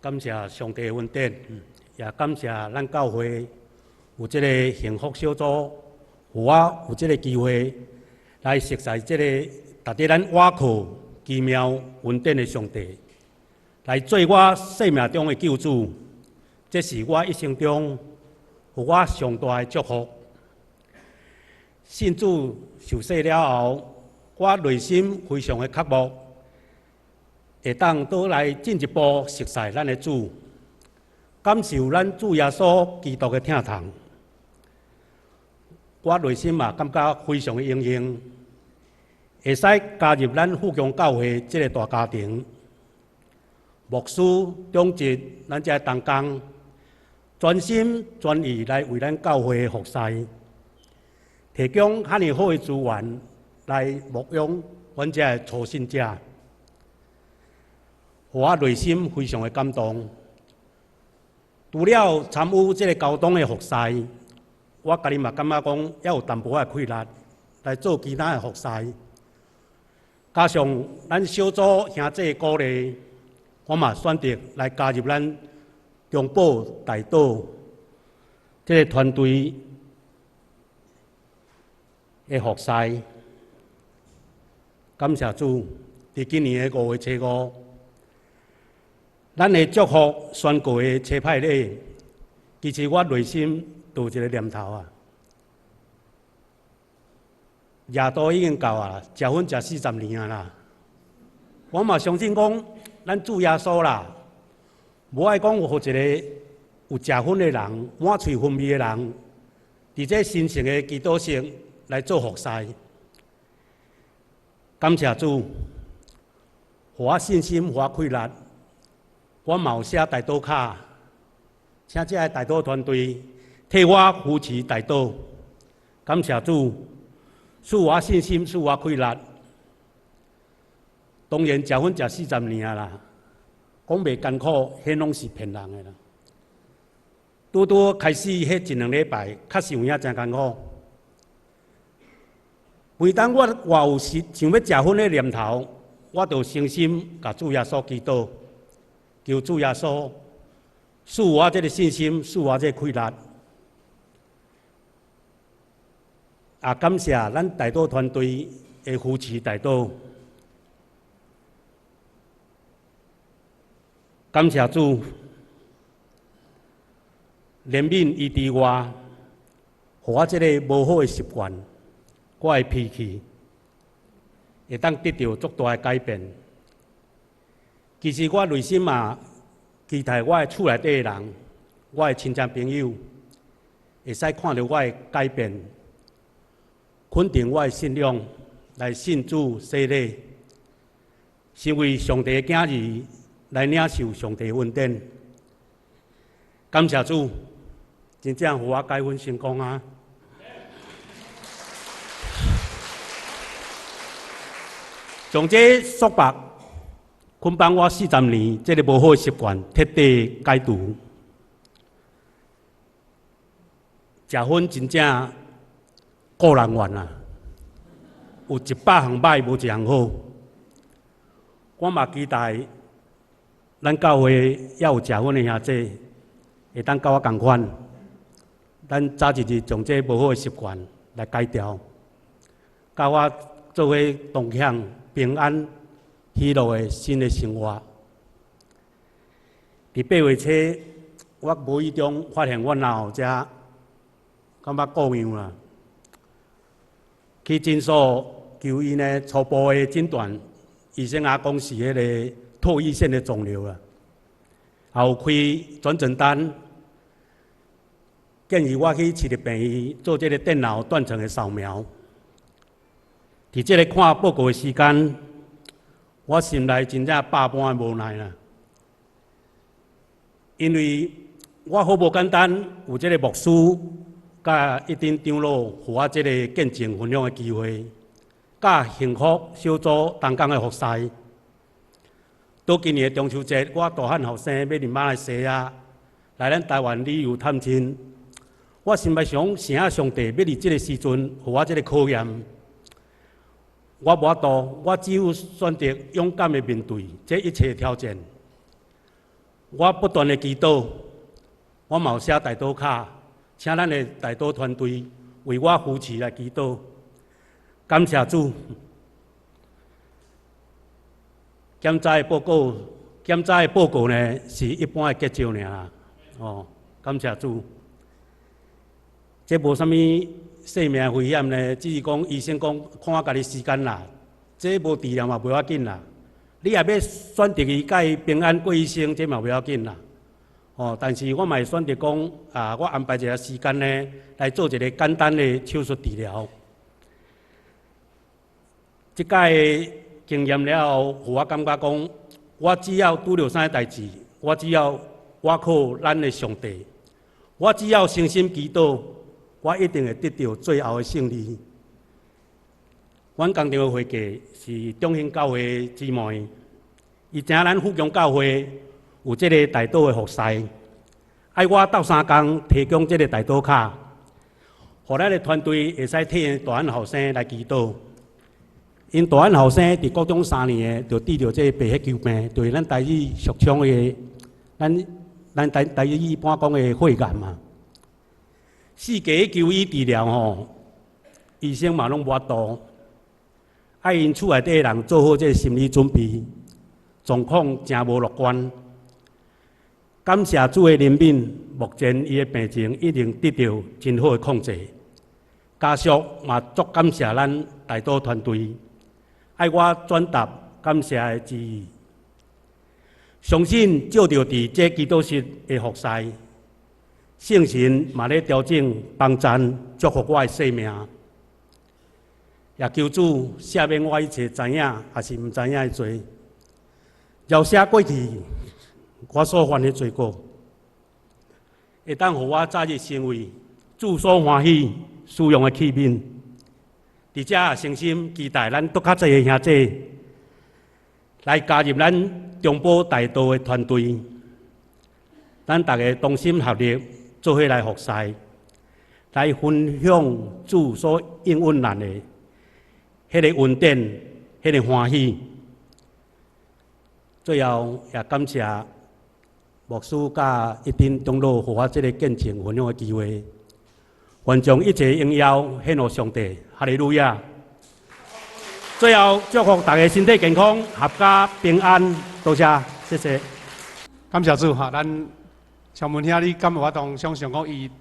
感謝上帝的恩典，也感謝咱教會有這个幸福小組，予我有這个機會來熟似這个值得咱倚靠奇妙恩典的上帝，來做我生命中的救主。這是我一生中予我上大的祝福。信主受洗了後，我內心非常的渴慕，會當倒來進一步熟似咱的主，感受咱主耶穌基督的疼痛。我內心嘛感覺非常的榮幸，會使加入咱富強教會這个大家庭。牧師、長執，咱這同工，全心全意來為咱教會服侍，提供遐爾好的資源來牧養阮這个初信者，予我內心非常的感動。除了參與這个交通的服侍，我家己嘛感覺講，猶有淡薄仔的氣力來做其他的服侍。加上咱小組兄弟的鼓勵，我嘛選擇來加入咱中保代禱這个團隊的服侍。感謝主，佇今年的5月初5，咱的祝福宣告的差派禮，其實我內心就有一个念頭啊，廿多已經到啊，食薰食40年啊啦。我嘛相信講，咱主耶穌啦，無愛講有予一个有食薰的人，滿喙薰味的人，佇這神聖的祈禱室來做服侍。感謝主，予我信心，予我氣力，我嘛有寫代禱卡，請這个代禱團隊替我扶持代禱。感謝主，賜我信心，賜我氣力。當然，食薰食40年啊啦，講袂艱苦，彼攏是騙人的啦。拄拄開始彼一兩禮拜，確實有影誠艱苦。每當我有時想欲食薰的念頭，我就誠心共主耶穌祈禱，求主耶穌賜我這个信心，賜我這个氣力。也感謝咱代禱團隊的扶持代禱。感謝主，憐憫醫治我，予我這个無好的習慣，我的脾氣會當得著足大的改變。其實我內心嘛期待我的厝內底的人，我的親戚朋友，會使看著我的改變，肯定我的信仰，來信主洗禮，成為上帝的囝兒，來領受上帝恩典。感謝主，真正予我改薰成功啊！將這束縛捆綁我40年，這个無好的習慣徹底解除。食薰真正顧人怨啊！有100項歹，無一項好。我嘛期待咱教會猶有食薰的兄弟，會當佮我仝款，咱早一日將這無好的習慣來改掉，佮我做伙同享平安喜樂的新的生活。佇8月初，我無意中發現我老遮感覺故樣啦，去診所求醫呢，初步的診斷，醫生也講是彼个唾液腺的腫瘤啦，也有開轉診單，建議我去市立病院做這个電腦斷層的掃描。佇這个看報告的時間，我心內真正百般的無奈啦，因為我好無簡單有這个牧師佮一陣長老予我這个見證分享的機會，佮幸福小組同工的服侍。到今年的中秋節，我大漢後生欲佇馬來西亞來咱台灣旅遊探親，我心內想，啥上帝欲佇這个時陣予我這个考驗？我無法度，我只有選擇勇敢的面對這一切挑戰。我不斷的祈禱，我嘛有寫代禱卡，請咱的代禱團隊為我扶持來祈禱。感謝主，檢查的報告，檢查的報告呢是一般的結石爾啦。哦，感謝主，這無啥物生命危險呢，只是講醫生講看我家己時間啦，這無治療嘛袂要緊啦。你若欲選擇伊共伊平安過一生，這嘛袂要緊啦。哦，但是我嘛會選擇講啊，我安排一個時間呢，來做一個簡單的手術治療。這擺經驗了後，予我感覺講，我只要拄著啥代誌，我只要倚靠咱的上帝，我只要誠心祈禱，我一定會得著最後的勝利。阮工廠的會計是中興教會姊妹，伊知影咱富強教會有這个代禱的服侍，愛我鬥相共提供這个代禱卡，予咱的團隊會使替𪜶大漢後生來祈禱。𪜶大漢後生佇國中3年的，就得著這个白血球病，就是咱台語俗稱的，咱台語一般講的血癌嘛。四界求醫治療吼，醫生嘛攏無法度，愛𪜶厝內底的人做好這个心理準備，狀況誠無樂觀。感謝主的憐憫，目前伊的病情已經得著真好的控制。家屬嘛足感謝咱代禱團隊，愛我轉達感謝的之意。相信藉著佇這祈禱室的服侍，聖神嘛咧調整、幫贊、祝福我的生命，也求主赦免我一切知影抑是毋知影的罪，饒赦過去我所犯的罪過，會當予我早日成為主所歡喜使用的器皿。佇遮誠心期待咱閣較濟的兄弟來加入咱中保代禱的團隊，咱逐家同心合力，做伙來服侍，來分享主所應允咱的彼个恩典、彼个歡喜。最後也感謝牧師佮一丁長老，予我這个見證分享的機會。願將一切榮耀獻予上帝，哈利路亞！最後祝福大家身體健康，闔家平安，多謝，謝謝。感謝主哈，咱長文兄，你敢有法度想像講伊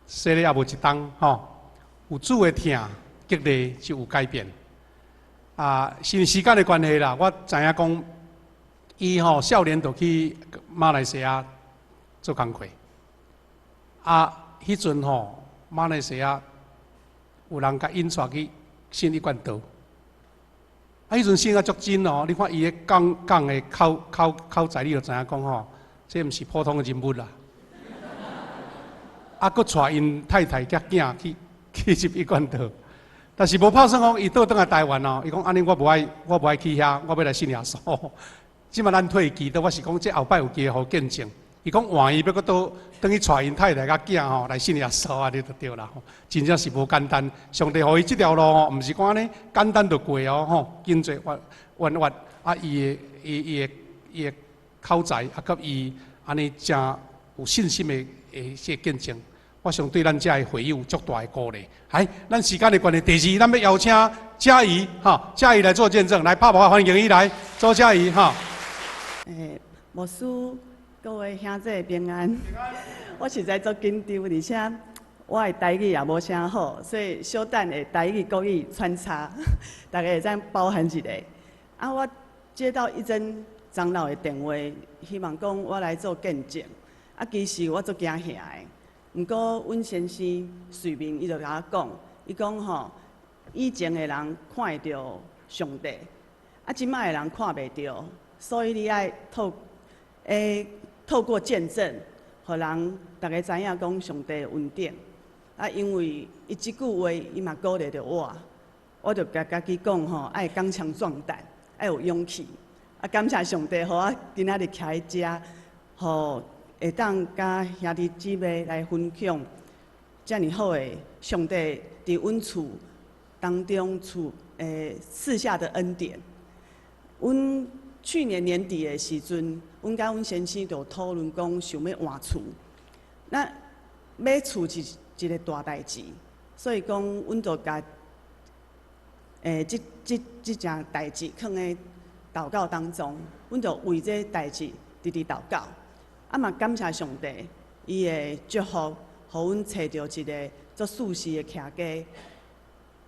洗禮猶無一冬吼，有主的疼激勵就有改變。啊，是因為時間的關係啦，我知影講，伊吼少年就去馬來西亞做工課。啊，彼陣吼馬來西亞有人共𪜶帶去信一貫道。啊，彼陣信啊足真哦，你看伊咧講講的口才，你就知影講吼，這毋是普通的人物啦。啊，閣帶𪜶太太佮囝去入一貫道，但是無拍算講，伊倒轉來台灣哦，伊講按呢我無愛去遐，我欲來信耶穌。這馬咱退祈禱，我是講這後擺有機會予見證。伊講萬一欲閣倒轉去帶𪜶太太佮囝吼來信耶穌啊，你就對啦吼，真正是無簡單。上帝予伊這條路吼，毋是講按呢簡單就過哦吼，經濟彎彎彎啊，伊的口才啊，佮伊按呢誠有信心的這個見證，我想對咱遮的會友足大的鼓勵。來，咱時間的關係，第二，咱欲邀請嘉怡哈，嘉怡來做見證，來拍鼓歡迎伊來，周嘉怡哈。欸，牧師，各位兄弟平安。我實在足緊張，而且我的台語也無啥好，所以小等會台語、國語穿插，大家會當包涵一下。啊，我接到一真長老的電話，希望講我來做見證。啊，其實我足驚嚇的，毋過阮先生隨便伊就共我講，伊講吼，以前的人看會著上帝，啊，這擺的人看袂著，所以你愛透過見證，予人逐家知影講上帝的恩典。啊，因為伊這句話，伊嘛鼓勵著我，我就共家己講吼，愛剛強壯膽，愛有勇氣。啊，感謝上帝，予我今仔日徛佇遮，予會當佮兄弟姊妹來分享遮爾好的上帝佇阮厝當中賜下的恩典。阮去年年底的時陣，阮佮阮先生就討論講想欲換厝。那買厝是一個大代誌，所以講阮就共這件代誌囥佇禱告當中，阮就為這代誌直直禱告。啊嘛感謝上帝，伊的祝福，予阮揣著一个足舒適的徛家。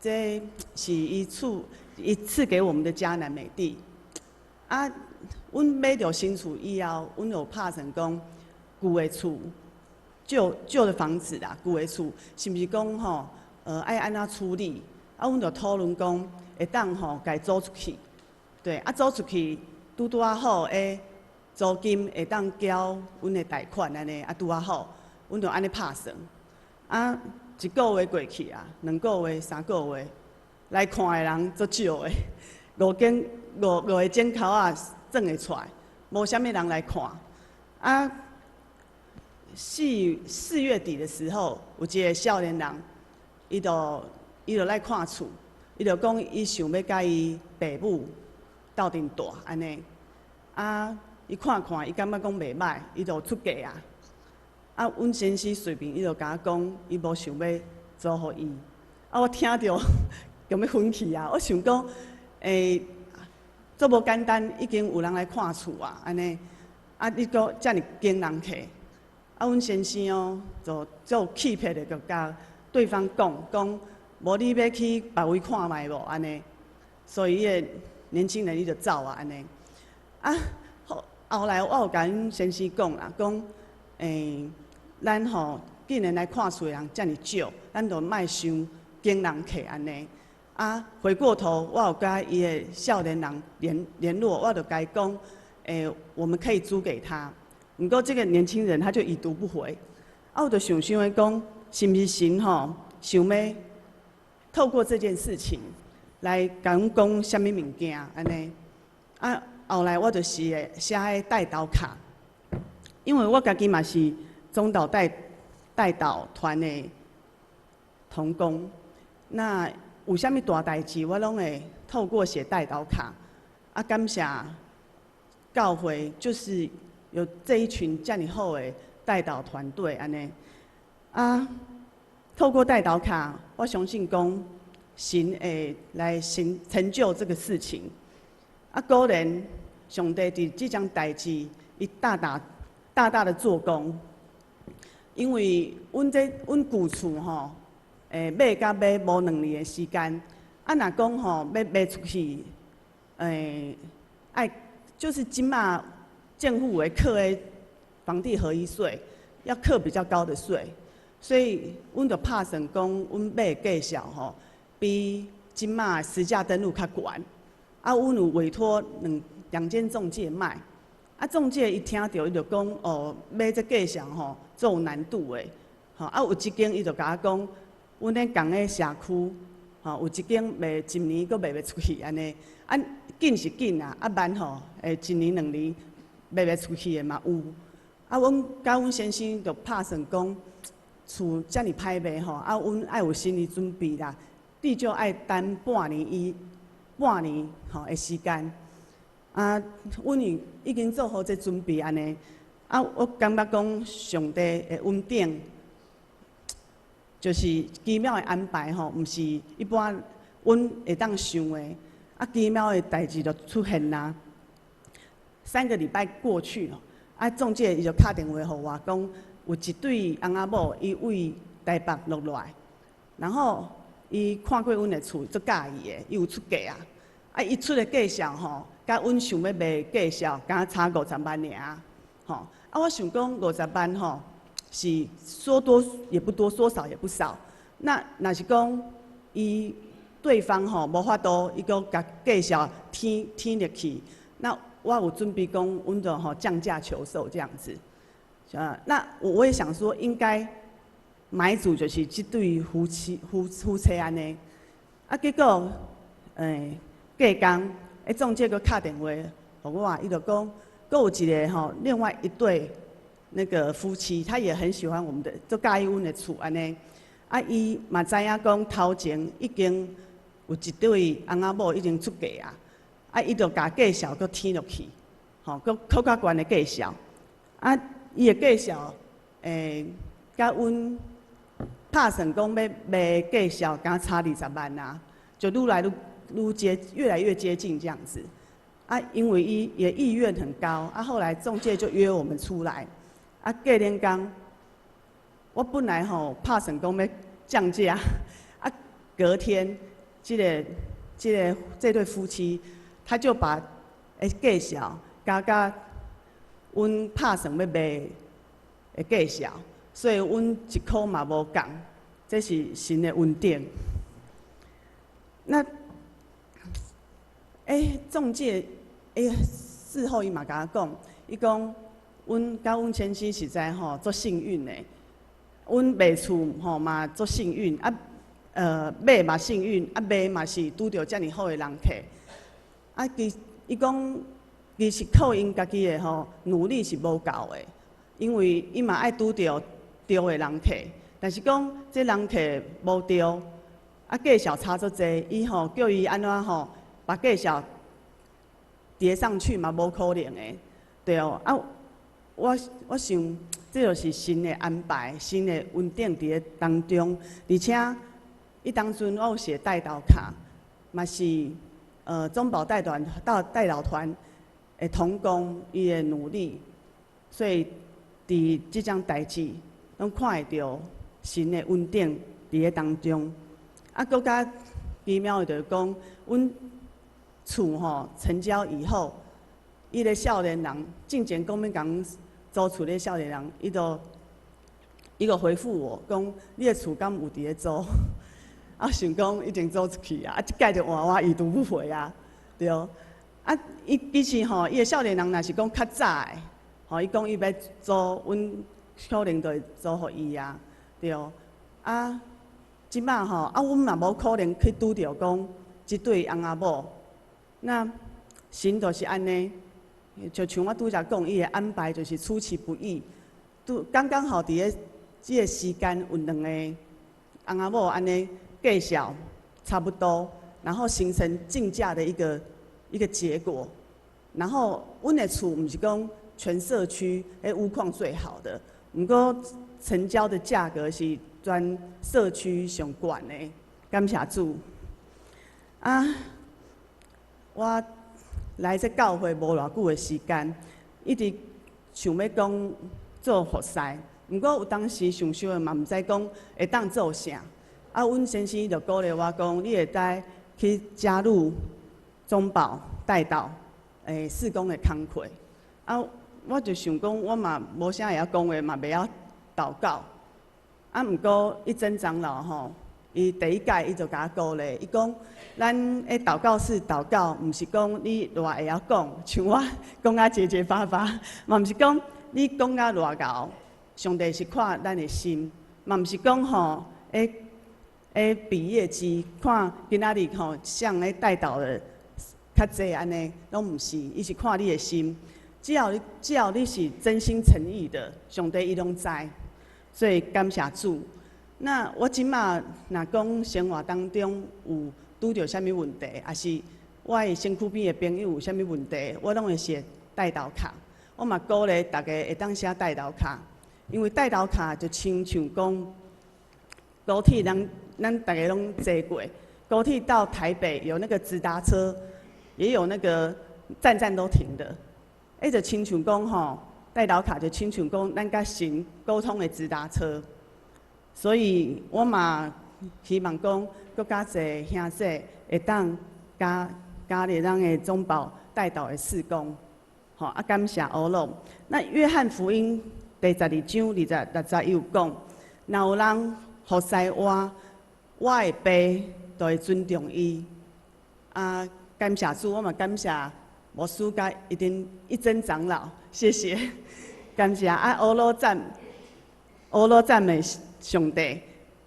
這是伊賜給我們的迦南美地。啊，阮買著新厝以後，阮有拍算講舊的厝，舊的房子啦，舊的厝是毋是講吼，愛按怎處理？啊，阮就討論講會當吼，共租出去。對，啊，租出去拄拄仔好，租金會當繳阮的貸款按呢，啊，拄仔好，阮就按呢拍算。啊，一個月過去啊，2個月、3個月，來看的人足少的，五間五五个井口仔轉會出來，無啥物人來看。啊，4月底的時候，有一个少年人，伊就來看厝，伊就講伊想欲佮伊爸母鬥陣蹛按呢。啊，伊看看，伊感覺講袂䆀，伊就出價啊。啊，阮先生隨便伊就共我講，伊無想欲租予伊。啊，我聽著就欲昏去啊！我想講，足無簡單，已經有人來看厝啊，按呢。啊，你閣遮爾驚人客。啊，阮先生哦，就足有氣魄的，就共對方講講，無你欲去別位看覓無按呢。所以彼個年輕人伊就走啊按呢。啊，後來我有共阮先生講啦，講，咱吼既然來看厝的人遮爾少，咱就莫傷驚人客按呢。啊，回過頭我有佮伊的少年人聯絡，我就共伊講，我們可以租給他。毋過這個年輕人他就已讀不回。啊，我就想想咧講，是毋是神吼想欲透過這件事情來共阮講啥物物件按呢？啊，後來我就是會寫彼代禱卡，因為我家己嘛是中島代禱團的同工，那有啥物大代誌，我攏會透過寫代禱卡。啊，感謝教會，就是有這一群遮爾好的代禱團隊按呢。啊，透過代禱卡，我相信講神會來成就這個事情。啊，果然上帝佇這樁代誌，伊大大大大的做工。因為阮舊厝吼，買佮尾無2年的時間，啊，若講吼欲賣出去，愛就是這馬政府會課的房地合一稅，要課比較高的稅，所以阮就拍算講，阮買的價數吼，比這馬實價登錄較懸。啊，阮有委託兩間中介賣，啊，中介伊聽著伊就講，哦，買這價數吼，足有難度的，吼，啊，有一間伊就共我講，阮咧仝个社區，吼，有一間賣一年閣賣袂出去按呢，啊，緊是緊啊，啊慢吼，會一年兩年賣袂出去的嘛有。啊，阮佮阮先生就拍算講，厝遮爾歹賣吼，啊，阮愛有心理準備啦，至少愛等半年吼的時間。啊，阮已經做好這準備按呢。啊，我感覺講上帝的恩典，就是奇妙的安排吼，毋是一般阮會當想的。啊，奇妙的代誌就出現啦。3個禮拜過去，啊，中介伊就敲電話予我，講有一對翁仔某，伊對台北落來，然後伊看過阮的厝，足佮意的，伊有出價啊。啊，伊出的價數吼，佮阮想欲賣的價數，敢若差五十萬爾，吼。啊，我想講五十萬吼，是說多也不多，說少也不少。那若是講伊對方吼無法度，伊閣共價數添入去，那我有準備講，阮就吼降價求售這樣子。啊，那我也想說，應該買主就是這對夫妻按呢。啊，結果，隔工，中介閣敲電話予我，伊就講，閣有一个吼，另外一對那個夫妻，他也很喜歡我們的，足佮意阮的厝按呢。啊，伊嘛知影講頭前已經有一對翁仔某已經出價啊。啊，伊就共價數閣提落去，吼，閣閣較懸的價數。啊，伊的價數，佮阮拍算講欲賣價數，敢差20萬啊，就愈來愈愈接，越來越接近這樣子。啊，因為伊也意願很高，啊，後來中介就約我們出來，啊，隔兩工，我本來吼拍算講欲降價，啊，隔天，這個這對夫妻，他就把價數加佮阮拍算欲賣的價數，所以阮一箍嘛無降，這是神的恩典。那，中介，事後伊嘛共我講，伊講，阮佮阮先生實在吼足幸運的，阮賣厝吼嘛足幸運，啊，買嘛幸運，啊賣嘛是拄著遮爾好的人客。啊，伊講，其實靠𪜶家己的吼努力是無夠的，因為伊嘛愛拄著對的人客，但是講這人客無對，啊價數差足濟，伊吼叫伊按怎吼把價數疊上去嘛無可能的，對哦。啊，我想這就是神的安排，神的恩典佇咧當中，而且伊當陣我有寫代禱卡，嘛是中保代團到代禱團的同工伊的努力，所以佇這樁代誌攏看會著神的恩典佇咧當中。啊，閣較奇妙的就是講，阮厝吼成交以後，伊個少年人進前講欲共租厝的少年人，伊就回覆我講，你的厝敢有佇咧租？啊，想講已經租出去啊，啊，這擺就換我已讀不回啊，對。啊，伊其實吼，伊的少年人若是講較早的，吼，伊講伊欲租，阮可能就會租予伊啊，對。啊，這擺吼，啊，阮嘛無可能去拄著講這對翁仔某。那神就是按呢，就像我拄才講，伊的安排就是出其不意，拄剛剛好佇咧這個時間有兩個翁仔某按呢價數差不多，然後形成競價的一個結果。然後阮的厝毋是講全社區的屋況最好的，毋過成交的價格是全社區上懸的，感謝主。啊，我來這教會無偌久的時間，一直想欲講做服侍，毋過有當時想想的嘛，毋知講會當做啥。啊，阮先生就鼓勵我講，你會使去加入中保代禱事工的工課。啊，我就想講，我嘛無啥會曉講話，嘛袂曉禱告。啊，毋過一真長老吼，伊第一屆伊就共我鼓勵，伊講咱佇禱告室禱告，毋是講你偌會曉講，像我講甲結結巴巴，嘛毋是講你講甲偌𠢕，上帝是看咱的心，嘛毋是講吼，會比業績，看今仔日吼誰咧代禱的較濟按呢，攏毋是，伊是看你的心。只要你是真心誠意的，上帝伊攏知。所以感謝主。那我這馬若講生活當中有拄著啥物問題，抑是我的身軀邊的朋友有啥物問題，我攏會寫代禱卡。我嘛鼓勵大家會當寫代禱卡，因為代禱卡就親像講高鐵，咱大家攏坐過，高鐵到台北有那個直達車，也有那個站站都停的。欸，就親像講吼，代禱卡就親像講咱佮神溝通的直達車。所以我嘛希望講，閣較濟兄弟會當加入咱的中保代禱的事工，吼啊！感謝阿樂。那約翰福音第12章26節伊有講，若有人服侍我，我的爸就會尊重伊。啊，感謝主，我嘛感謝牧師佮一定一真長老，謝謝，感謝啊！阿樂讚，阿樂讚美上帝，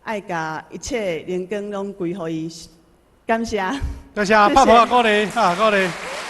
愛共一切榮光攏歸予伊，感謝。多謝，拍噗仔鼓勵，啊，鼓勵。